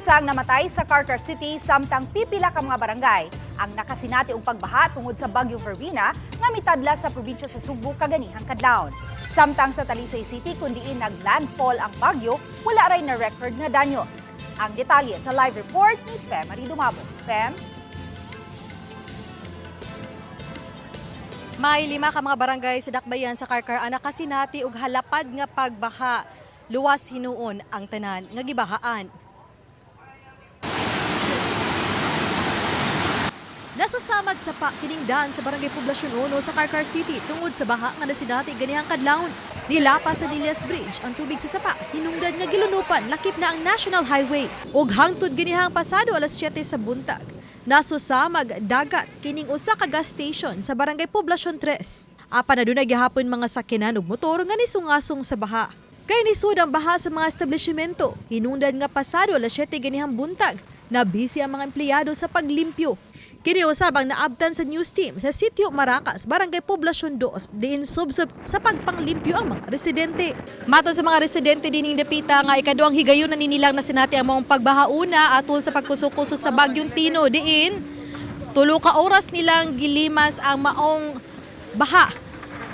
Usang namatay sa Carcar City samtang pipila ka mga barangay ang nakasinati og pagbaha tungod sa Bagyong Verbena nga mitadla sa probinsya sa Sugbo kaganihang kadlawon. Samtang sa Talisay City kun diin naglandfall ang bagyo, wala ray na record nga danyos. Ang detalye sa live report ni Femary Dumabo. Fem? May 5 ka mga barangay sa Dakbayan sa Carcar ang nakasinati og halapad nga pagbaha. Luwas hinuon ang tanan nga gibahaan. Nasusamag sa pa kining daan sa Barangay Poblacion 1 sa Carcar City tungod sa baha nga nasinati ganihang kadlawon. Nilapa sa Dilias Bridge ang tubig sa sapa, hinungdan nga gilunupan lakip na ang National Highway. Ug hangtod ganihang pasado alas 7 sa buntag. Nasusamag dagat kining usa ka gas station sa Barangay Poblacion 3. Apan adunay gihapon mga sakyanan ug motor nga nisungasong sa baha. Kay nisud ang baha sa mga establishmento, hinungdan nga pasado alas 7 ganihang buntag. Nabisi ang mga empleyado sa paglimpyo. Kini usab ang naabtan sa news team sa Sitio Maracas, Barangay Poblacion 2, diin subsob sa pagpanglimpyo ang mga residente. Matod sa mga residente dining dapita nga ikaduhang higayon na ninilang nasinati ang maong pagbahauna atol sa pagkuso-kuso sa Bagyong Tino diin 3 ka oras nilang gilimas ang maong baha.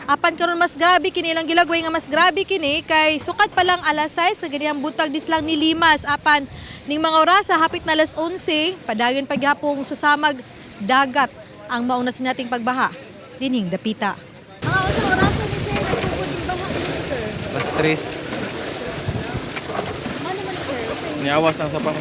Apan karon mas grabe kini ilang gilagway nga mas grabe kini kay sukat pa lang alas 6 kaganihang buntag dis lang nilimas apan ning mga orasa hapit na alas 11 padayon pagyapong susamag dagat ang mauna sa nating pagbaha dining dapita. Mga usa orasa ni sir nagsugod yung baha dinhi, sir? Alas 3. Mano man, sir? Niawas ang sapa.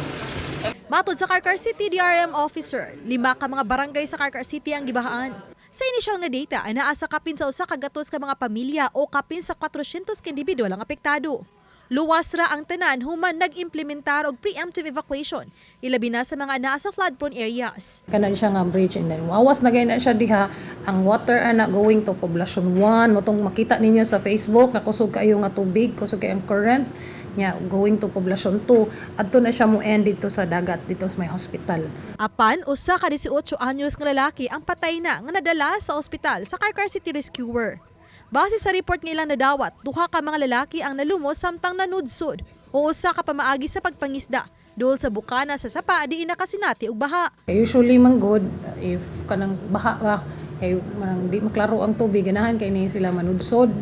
Matod sa Carcar City DRM officer, 5 ka mga barangay sa Carcar City ang gibahaan. Sa inisyal nga data, ay naa sa kapin sa 100 ka mga pamilya o kapin sa 400 ka individual ang apektado. Luwas ra ang tanan human nag-implementar og preemptive evacuation, ilabi na sa mga naa sa flood-prone areas. Kanan siya nga bridge and then wawas na gay na siya diha ang water ana going to Poblacion 1 motong makita ninyo sa Facebook nga kusog kayo nga tubig, kusog kayo ang current nya going to Poblacion 2 adto na siya mo end dito sa dagat dito sa may hospital. Apan usa ka 18 anyos nga lalaki ang patay na nga nadala sa ospital sa Carcar City Rescuer. Base sa report nga ilang nadawat, duha ka mga lalaki ang nalumos samtang nanudsod o usa ka pamaagi sa pagpangisda duol sa bukana sa sapa diin nakasinati og baha. Usually man good if kanang baha ba kay manang di maklaro ang tubig ganahan kay ni sila manudsod.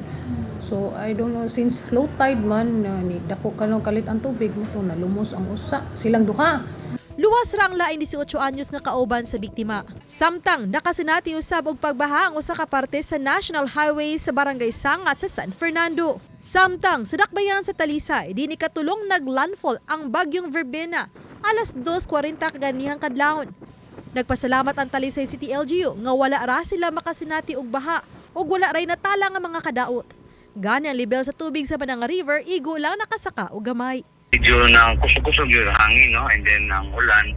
So I don't know since low tide man ni dako kanong kalit ang tubig mo to nalumos ang usa silang duha. Luwas ra ang laing 18 anyos nga kauban sa biktima. Samtang nakasinati usab og pagbaha ang usa ka parte sa National Highway sa Barangay Sangat sa San Fernando. Samtang sa dakbayan sa Talisay, dinhi katulong naglandfall ang bagyong Verbena alas 2:40 kaganihang kadlawon. Nagpasalamat ang Talisay City LGU nga wala ra sila makasinati og baha ug wala ray natala nga mga kadaot. Gani ang level sa tubig sa Mananga River igo lang nakasaka og gamay. Medyo na kusog-kusog yun hangin, no? And then ang ulan,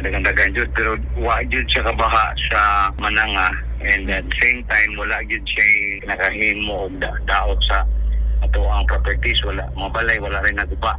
dagan-dagan jud, pero wa jud siya kabaha sa Mananga, and at the same time wala jud siya nakahimo og daot sa ato ang properties, wala mga balay, wala rin naguba.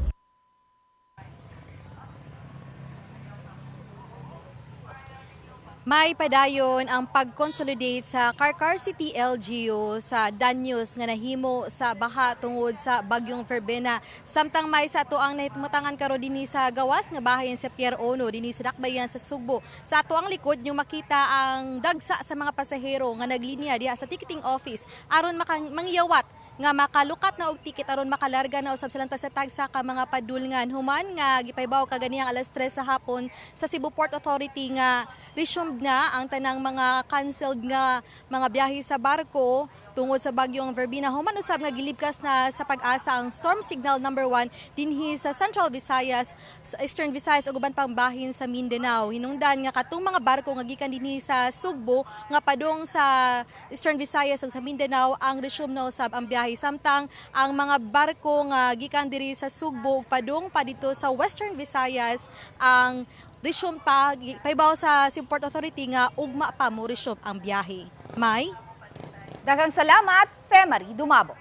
May padayon ang pag-consolidate sa Carcar City LGU sa danyos nga nahimo sa baha tungod sa bagyong Verbena. Samtang may sa ato ang nahitumutangan karon dinhi sa gawas nga bahayan sa Pier Ono dinhi sa Dakbayan sa Sugbo. Sa ato ang likod nyo makita ang dagsa sa mga pasahero nga naglinya diha sa ticketing office aron mangyawat nga makalukat na og ticket aron makalarga na usab silang sa tagsa ka mga padulngan. Human nga gipaybaw kaganihang alas 3 sa hapon sa Cebu Port Authority nga resumed na ang tanang mga canceled nga mga biyahe sa barko tungod sa bagyong Verbena. Human usab nga gilibkas na sa Pag-asa ang storm signal number 1 dinhi sa Central Visayas, sa Eastern Visayas ug uban pang bahin sa Mindanao. Hinungdan nga katong mga barko nga gikan dinhi sa Sugbo nga padung sa Eastern Visayas ug sa Mindanao ang resume na usab ang biyahe, samtang ang mga barko nga gikan diri sa Sugbo ug padung pa dito sa Western Visayas ang resume pa paybaw sa Cebu Port Authority nga ugma pa mo resume ang biyahe. May Daghang salamat, Femary Dumabo.